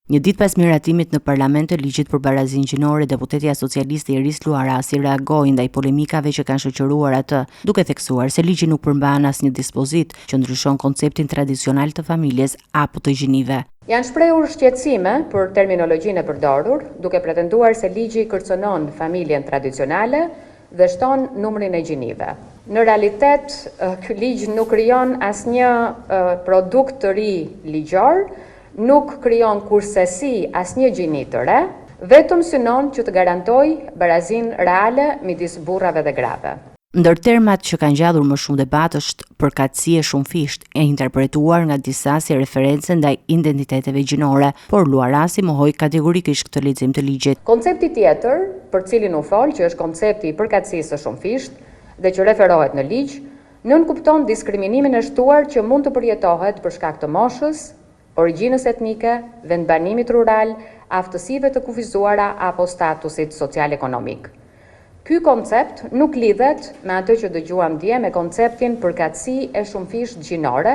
Një ditë pas miratimit në parlament të ligjit për barazinë gjinore, deputetja socialiste Iris Luarasi reagoi ndaj polemikave që kanë shoqëruar atë, duke theksuar se ligji nuk përmban asnjë dispozitë që ndryshon konceptin tradicional të familjes apo të gjinive. Janë shprehur shqetësime për terminologjinë e përdorur, duke pretenduar se ligji kërcënon familjen tradicionale dhe shton numrin e gjinive. Në realitet, ky ligj nuk krijon asnjë produkt të ri ligjor, nuk krijon kurrsesi asnjë gjini të re, vetëm synon që të garantojë barazinë reale midis burrave dhe grave. Ndër termat që kanë ngjallur më shumë debat është përkatësi e shumëfishtë, e interpretuar nga disa si referencë ndaj identiteteve gjinore, por Luarasi mohoi kategorikisht këtë lexim të ligjit. Koncepti tjetër, për të cilin u fol, që është koncepti i përkatësisë së shumëfishtë dhe që referohet në ligj, nënkupton diskriminimin e shtuar që mund të përjetohet për shkak të moshës, origjinës etnike, vendbanimit rural, aftësive të kufizuara apo statusit social-ekonomik. Ky koncept nuk lidhet me atë që dëgjuam dje me konceptin përkatësi e shumëfishtë gjinore,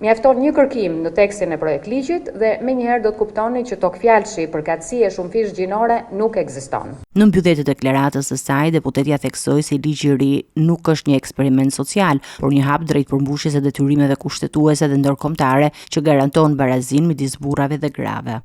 mjafton një kërkim në tekstin e projektligjit dhe menjëherë do të kuptoni që togfjalëshi përkatësi e shumëfishtë gjinore nuk ekziston. Në mbyllje të deklaratës së saj, deputetja theksoi se ligji i ri nuk është një eksperiment social, por një hap drejt përmbushjes së detyrimeve kushtetuese dhe ndërkombëtare që garanton barazinë midis burrave dhe grave.